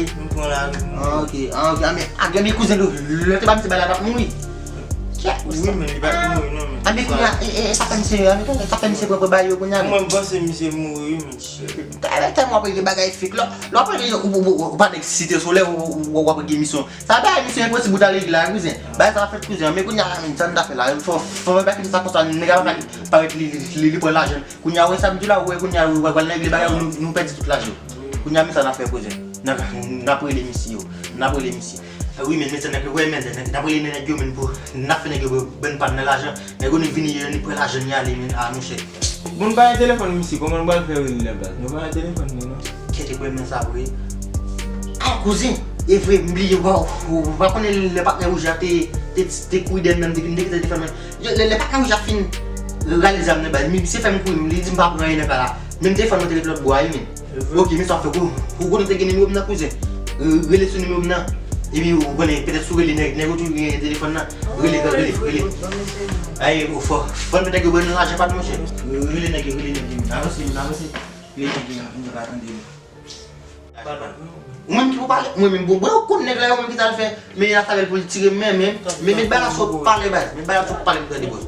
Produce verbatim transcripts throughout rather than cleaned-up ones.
lari, m pran lari. Ah, ok, ah, ok. Ah, men, ah, gen de kouzen lè, lè te ba misye bagay la, l ap mouri. Kèt, wi, men li pa t mouri, non, men. Ah, men kounye a, e, e, e, sa fè misye, ah, men sa fè misye pran, pran bagay yo kounye a, men. Mwen, m panse misye mouri, wi, men. Tèlman w ap regle bagay fake, lè, lè w ap regle, ou, ou, ou, ou pa t eksite solèy, ou, ou, ou, w ap regle misyon. Sa bagay misyon enposib ou t al regle la, kouzen. Bagay sa ap fèt, kouzen. Men kounye a, men sa n ta fè la. Fò, fò, fò pa kite sa konsa, nèg la pa parèt li, li, li, li pran lajan. Kounye a, wè sa m di la, wè kounye a, wè, wè, wè, nèg li bagay, nou, nou pèdi tout lajan. Kounye a, men sa n ap fè, kouzen. N ap, n ap rele misye yo. N ap rele misye. Ah wi, men, men sa nèg yo, wè, men, nèg, n ap rele nèg yo, men, pou, n ap fè nèg yo ban n pa n nan lajan. Nèg yo, nou vini, yo, nou pran lajan, n ale, men, ah, monchè. Moun pa gen telefòn misye, kòman nou pral fè rele l, baz? Nou pa gen telefòn li, non. Kèt, e kwè men sa vre. Ah, kouzen, e vre, m bliye, w, w, w pa konnen lè patnè Wouj la te, te, te kouri dèyè m nan, m te, m te kite telefòn mwen. Lè, lè, lè patnè Wouj la fin rale zam nan, baz, misye fè m kouri, li di m pa pran anyen nan kay la. Menm telefòn mwen te ret lòt bò a, wi, men. Ok, men sa fè kou, kou, kou nou te gen nimewo m nan, kouzen. Rele sou nimewo m nan. Epi ou konnen, petèt si w rele nèg, nèg yo toujou gen telefòn nan. Rele, rele, rele. Ay, fò, fò n fè nèg yo ban nou lajan pa n, monchè. Rele nèg yo, rele nèg yo. Avanse, moun, avanse. Rele nèg yo, moun pa tande. Ou menm ki pou pale, mwen menm, bon, bon, ou konn nèg la, ou menm ki t al fè, men afè l pou l tire men, men, men, men, bagay la sot pale, baz, men bagay la sot pale, m tande, bro.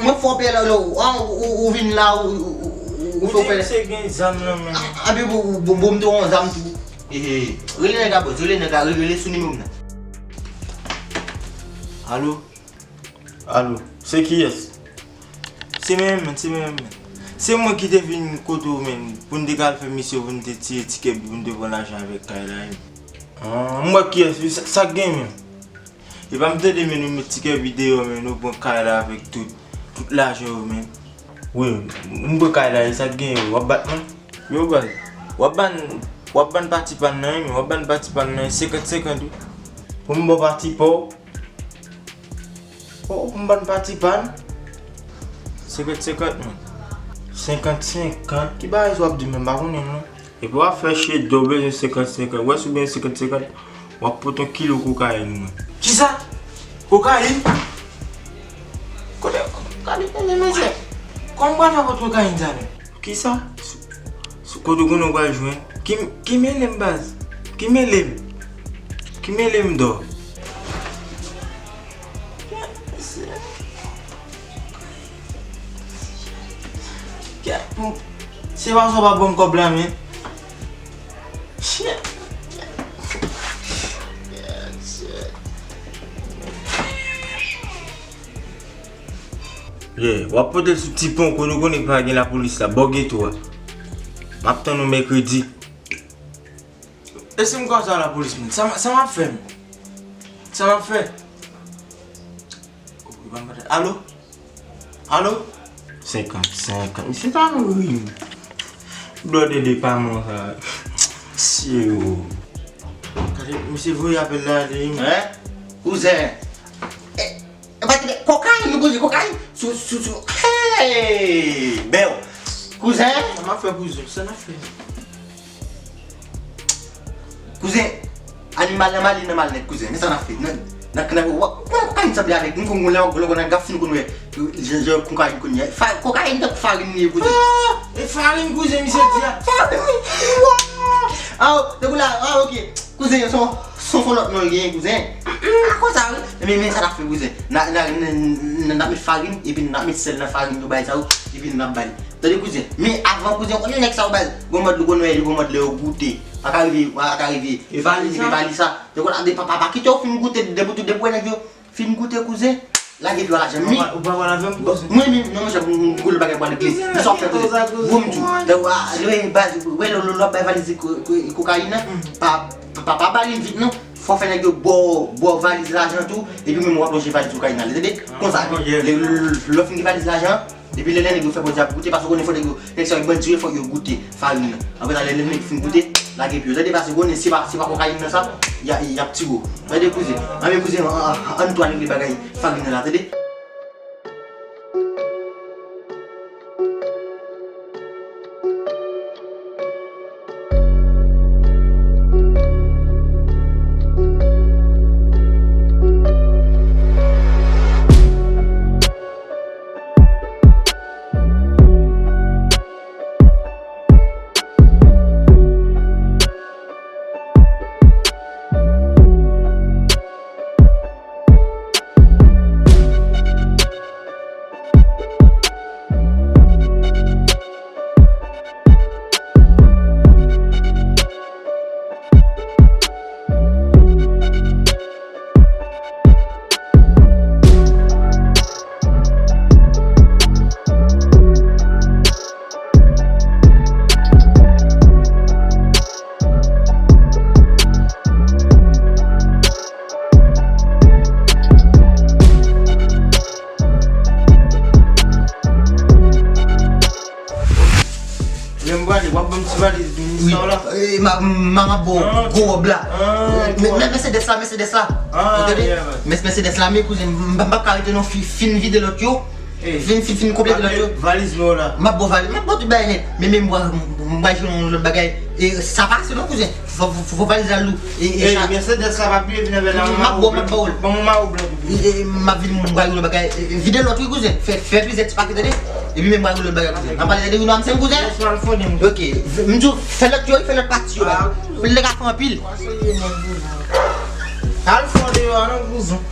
Mwen fè w pè la, la, ou, ou, ou, ou vin la, ou, ou, ou, ou fè w pè. Ou di misye gen zam nan men. Anpi, bon, bon, bon, m te yon zam tou. Ehe, rele nèg la, bro, rele nèg la, rele, rele sou nimewo m nan. Alo? Alo, se kiyès? Se mwen menm, se mwen menm. Se mwen ki te vin kote w menm, pou n te ka al fè misyon, pou n te tire tikè bi, pou n te pran lajan avèk kay la, menm. Ah, m wè kiyès, wi, sa, sa k gen menm? Epa m tande men nou met tikè bi deyò men nou pran kay la avèk tout, tout lajan yo men. Wi, m pran kay la, e sa k gen, w ap bat mwen? Yo baz, w ap ban W ap ban pati pa n nan, wi, men w ap ban pati pa n nan, senkant senkant, wi. Pou m ba w pati pa w. O, pou m ba n pati pa n. Senkant senkant, mwen. Senkant senkant? Ki bagay sa w ap di menm? M pa konnen, non. Epi w ap fè chede w bezwen senkant senkant. W wè si w bezwen senkant senkant, w ap pote yon kilo kokayin, mwen. Kisa? Kokayin? Kote, gade, gade, mesye. Kòman w pral fè pote kokayin sa menm? Kisa? Sou, sou kote w konnen w pral jwenn? Ki, ki mele m, baz? Ki mele m? Ki mele m, dò? Se pa sa w pa ban m kòb la, men. Shit. Yeah, w ap pote l sou ti pon kote w konnen pa gen lapolis la, bò geto a. M ap tann ou mèkredi. E si m kòmanse a lapolis, menm? Sa, sa m ap fè, menm? Sa m ap fè? Alo? Alo? Senkant senkant. Misye ta mouri. Blòdè depaman sa. Sye o. Gade, misye voye apèl la ale, wi. Hein? Kouzen. E, e pa te kokayin, kouzen, kokayin. Sou, sou, sou. Hey! Bèw. Kouzen. Sa n ap fè, kouzen? Sa n ap fè? Kouzen, animal nan male, nan mal nèt, kouzen. Men sa n ap fè? Nan, nan, nan, w ap, w ap konn kokayin sanble avèk. M konn lè, lè w konn nan gaf fin konn wè, jan, jan kokayin konn ye. Fa-, kokayin tankou farin li ye, kouzen. Ah, e farin, kouzen, misye di a. Farin, wi. Ah, tankou la, ah, ok. Kouzen, se yon, se yon fon lòt non l genyen, kouzen. Ah, konsa, wi. Men, men sa n ap fè, kouzen. N a, n a, n a, n a, n a met farin, epi n a met sèl nan farin yo, bagay sa yo, epi n ap ba li. Tande kouzen, men avan kouzen, konnen nèg sa yo baz, gon mòd, gon mòd lè yo goute. Pa ka rive, pa ka rive. E pa li sa. Te konn ap de papa, pa kite yo fin goute, depi tou, depi wè nèg yo fin goute kouzen, lage pye w a lajan. Ou pa, ou pa pale avè m, kouzen? Mwen menm, non, monchè, m, m, gwo lòt bagay pral regle. Men sa w ap fè kouzen? Bon, m di w, lè w a, lè w baz, wè lè w ap bay valiz ko-, ko-, kokayin nan, pa, pa, pa, pa ba li vit non. Fò w fè nèg yo ba w, ba w valiz lajan tou, epi menm w ap lonje valiz kokayin nan, tande? Konsa, lè, lè, lè w fin gen valiz lajan, epi lè, lè nèg yo fè bandi ap goute, paske w konnen fò nèg yo, nèg sa yo bandi yo, fò yo goute farin nan. Apre sa, lè, lè nèg fin goute, lage pye w, tande? Paske w konnen se pa, se pa kokayin nan sa, y a, y ap tire w. Tande, kouzen? Anben, kouzen, an, an, ann tou al regle bagay farin nan la, tande? Lè m prale, w ap ban m ti valiz minis la w la? E, m a, m a, m a ba w gwo wòb la. Ah, ok. Men, men Mercedes la, Mercedes la. Ou tande? Men Mercedes la, men kouzen, m, m p ap ka rete non, fi-, fin vide lòt yo. Fin, fin, fin konplete lòt yo. Valiz nwa w la. M ap ba w valiz, m ap ba w tout bagay nèt. Men, men m pral, m pral jwenn yon lòt bagay. E sa pa ase non, kouzen. Fò, fò, fò valiz la lou. E, e, Mercedes la pa pye vin avè la. M ap ba w, m ap ba w l. Ban m yon mawo blan tou. E, e, m ap vin, m pral yon lòt bagay. E, e, vide lòt wi, kouzen. Fè, fè plizyè ti pake, tande. Epi men m pral yon lòt bagay, kouzen. N ap pale de Rino Amsem, kouzen. Ok. M di w, fè lòt yo, fè lòt pati yo, baz. Nèg a fè anpil. Al fò deyò a non, kouzen.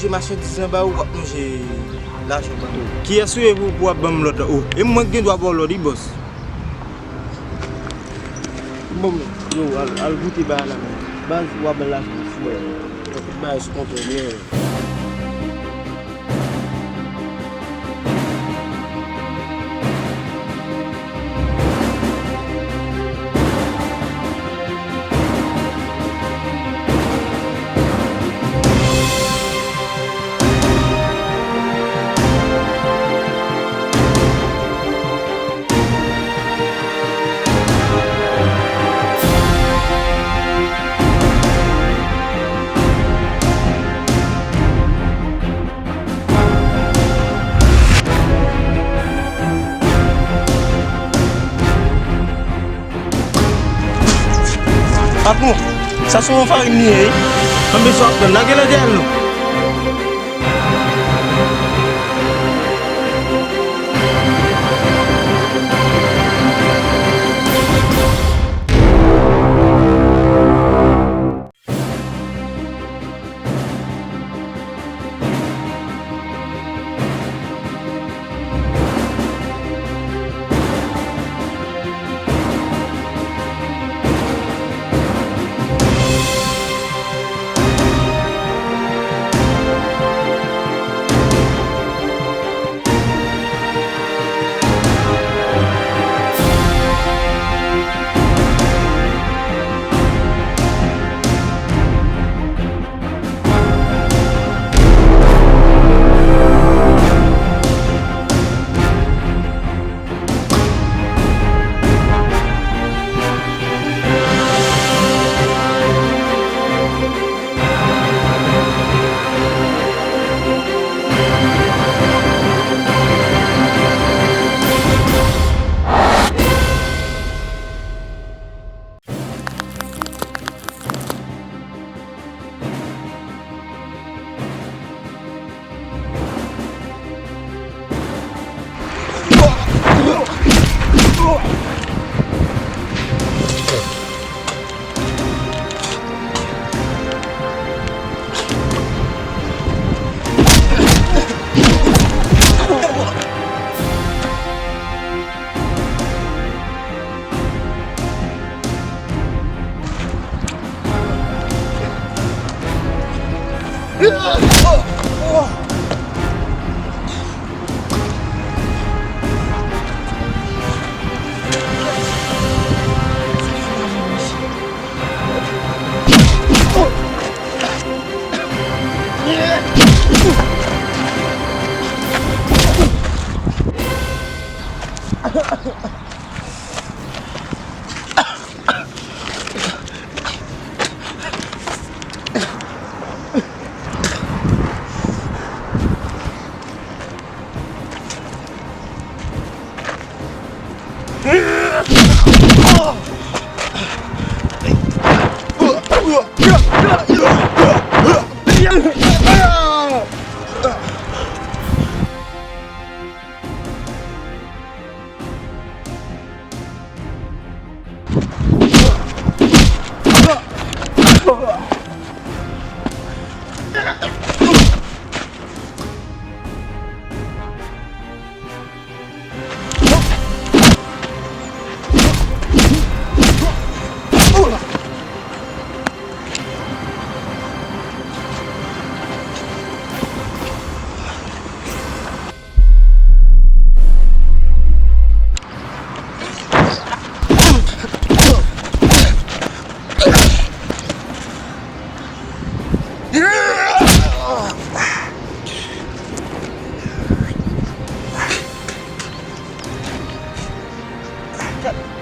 Manje machandiz anba ou, w ap manje lajan anba. Kiyès ou ye pou, pou w ap ban m lòd la? O, e mwen k gen dwa ba w lòd, wi, bòs. Bon, yo, al, al goute bagay la, men. Baz, w ap ban l lajan, si mwen. Bagay sou kontwòl, byen. Patwon, sa se yon farin li ye, wi. Anben sa w ap tann, lage l dèyè l non.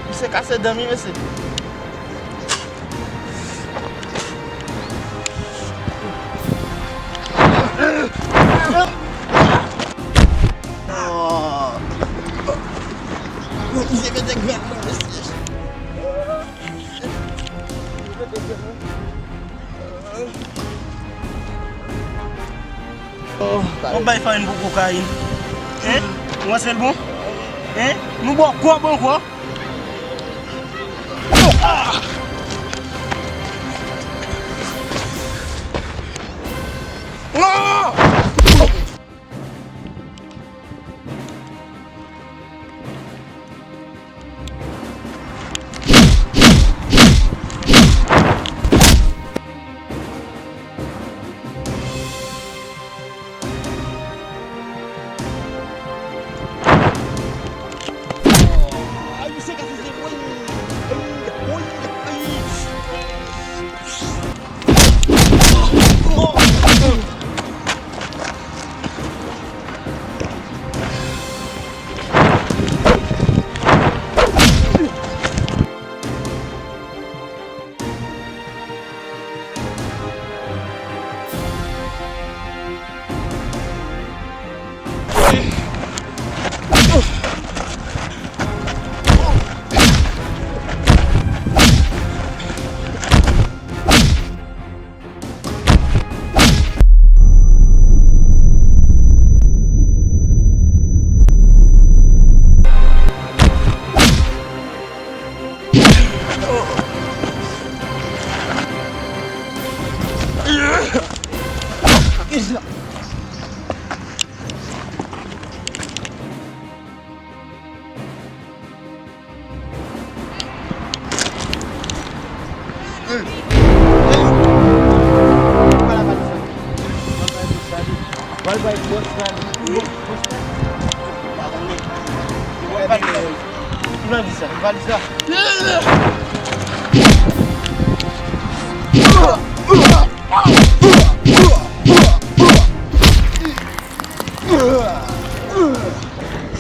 Misye kase dan m wi, mesye. Misye mete grenn mwen, mesye. Misye mete grenn mwen. Yon bay farin pou kokayin. Hein? Ou panse l bon? Hein? Nou ba w kòb ankò?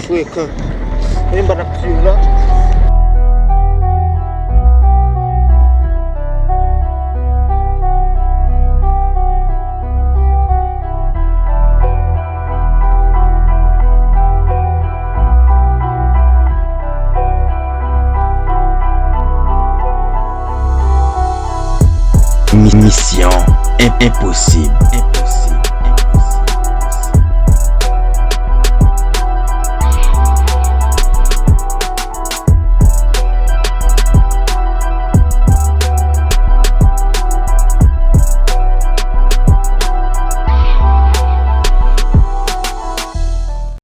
Frekan. Men m pa t ap tiye w la. Mi-, misyon en-, enposib.